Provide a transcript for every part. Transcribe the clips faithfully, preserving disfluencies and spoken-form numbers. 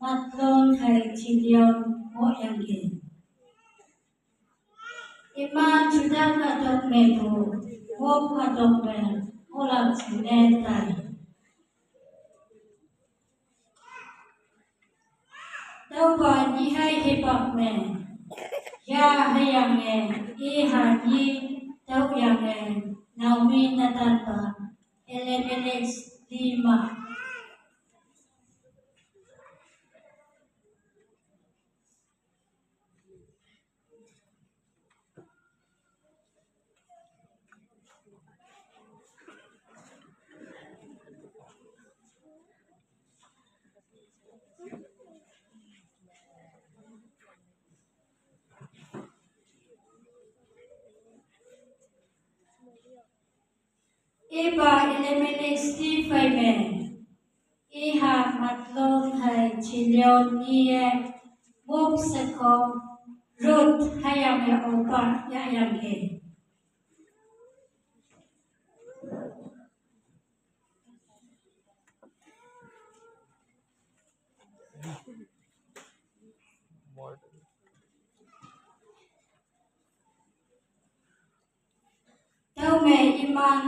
Matlon hai Chilion mo yang ke. Iman Juda ka dok me bu, wok ka dok me, olak sine tai. Tau ba ni hai hipak me. Ya hai yang e, i ha ni tau yang e, Naomi natan ba, Elimelech lima. Iba Elimelech ti fai me. Iha Matlon hai Chilion ni e, Moab seko, Ruth hai yang e Orpah ya yang e. Tau me iman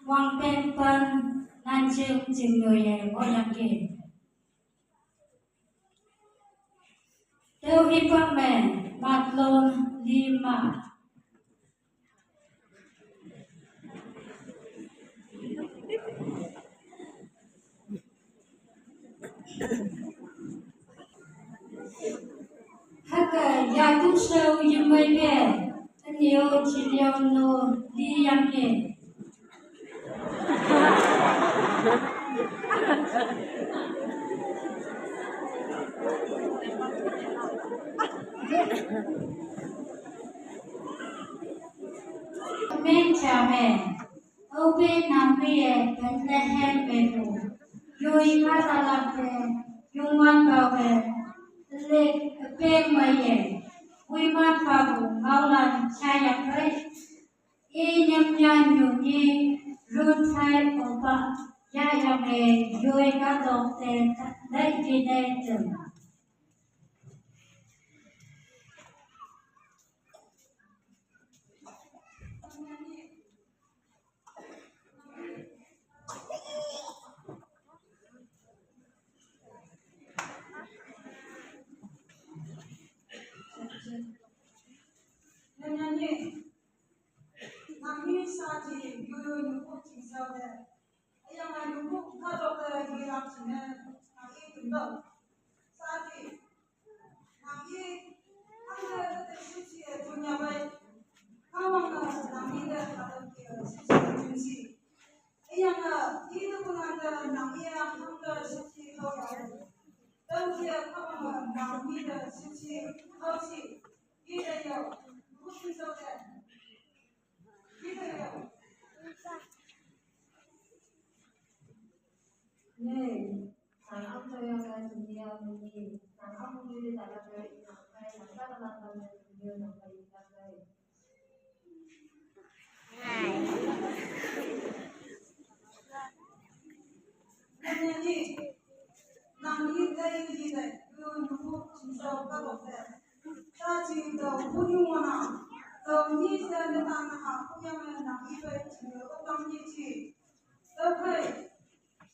wang pen pan nan jing jing yo ye mo yang ke. Tau hipak me Matlon lima. Haka yatu sau yemai ke, anio Chilion no di yang ke. Amen, amen. Obe Naomi e Bethlehem me bu, yui katalak te, yungman bau e, lek peng me ye, wiman babu ngaulan chayak rei. I nyam nyan yu ni, Ruth hai Orpah, ya yang e, yui katok te, lek di ne tung. Nyanyi, nami saji yulu nyukup cingsau de. Ayang nyukup kadok de yulak cine, nami tundok. Saji, nami, hande de suci e dunia bai. Kawang de nami de kadok de suci e junsi. Ayang, ina kunanda nang iya hangga suci hau ya. Tau dia kawang nang ina suci hau si. Ina ya, bukan saudara. Ina ya. Ye, sang am tau yang kan dunia muni, sang am muni di dalam dari nang kai, nang dalam dalam dunia nang kai, nang kai.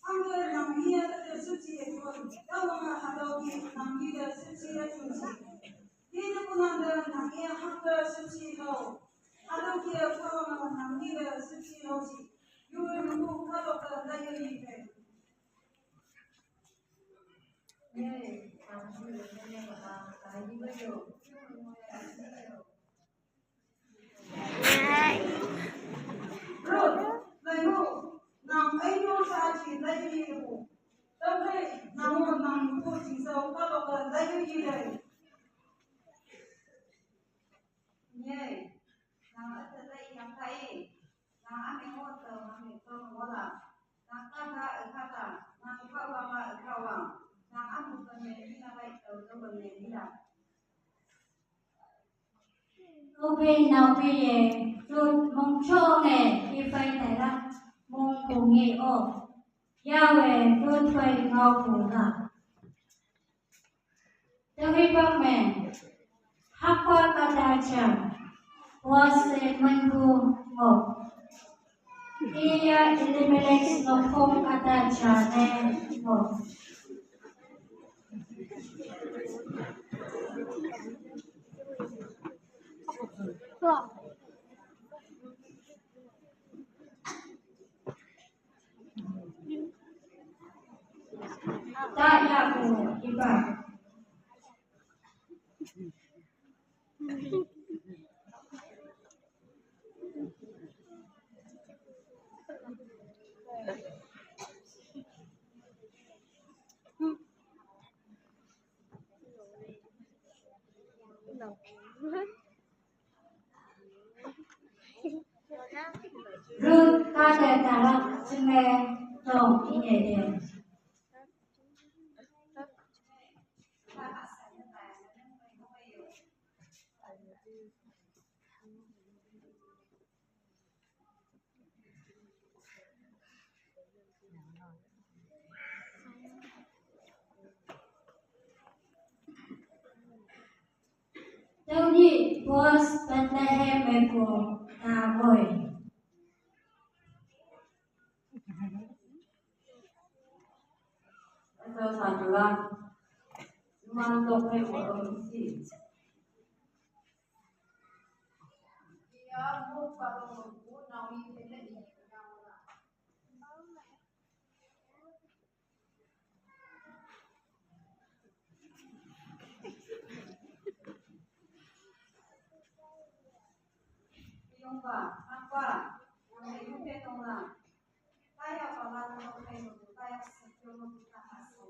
Hangke nang iya te suci e tun, Kawang hatau ki nang iya te suci e tun si. Ina kunanda nang iya hangke suci hau. Hatau ki Kawang nang iya te suci hau si. Yu yu ku kalo ke layu yi pe. Ruth, layu, nang ayu sa chi layu yi bu. Tau kai, nang o nang ku chi sau kalo ke layu yi lai. Nye, nang ata lai yang kai. Nang ame o tau ame tau mo la. Nang kata e kata, nang kawa ma e kawa. Nang amu ke me ni na lai tau tau ke me ni la. Obe Naomi ye, Ruth mong chong e, i fai tai la, mong kong e o. Yahweh, Ruth fai ngau kong la. Bang me, hapa kata cha, Boaz le menbu ngo. Iya Elimelek nokong kata cha ne ngo. Ta ya ko iba. Ruth kate tarak chenge tong inye de. Toni Boaz Bethlehem me ko ta moi. Eso sanula. Iman tok me ko isi. Iya, bu, kalau bu, Naomi tene ini. Yongba, apa? Yang itu ke tongla. Kaya pala tong kai mo, kaya sikyo mo, kaya sa.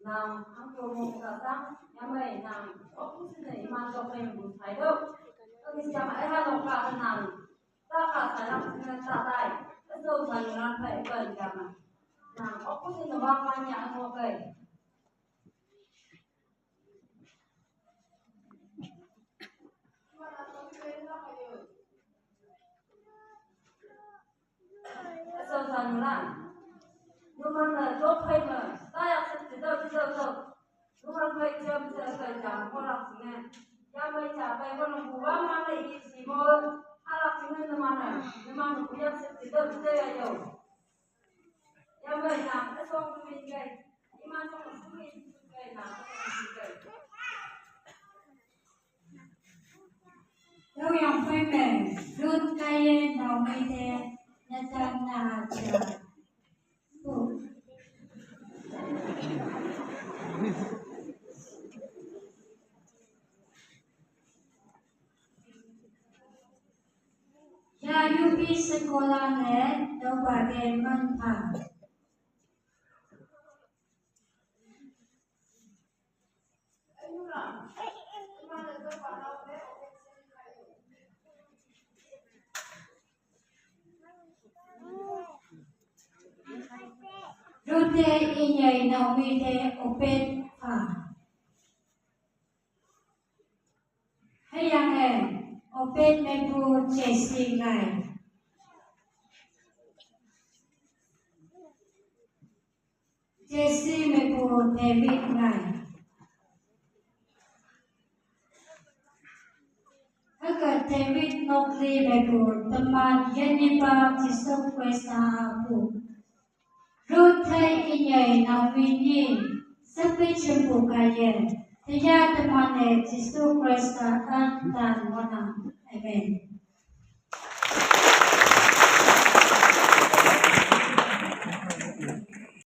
Nang, ang ko mo ka sang, yamai nang, oku sine iman tok kai mo sai do. Kami sama eh ha tok ka nang. Ta ka sa lang sine ta tai. Eso sa lang kai ban yama. Nang, oku sine wang man ya ang ko kai. Eso sanula. Numan na jok phai ma, tayak sep jidau jidau jok. Numan phai jam se kai jam kolak singe. Jam phai jam phai kolak buwa ma na i si mo. Halak singe numan na, numan na buyak sep jidau jidau ya yo. Jam phai jam, eso kumin kai. Iman song kumin kai na, kumin kai. Tau yang phai me, Ruth kaiye Naomi te, na tang na aja. Ya yupi sekolah ne, tau bage man pa. Rute inyai Naomi te Obed pa. Hüyange Obed mepu Jesse ngai. Jesse mepu David ngai. Hüke David nokli mepu teman yenipa Jesu Khrista pu. Ruth hei inyai Naomi ni sepe chempu kaiye, teya temane Jesu Khrista an tan wana.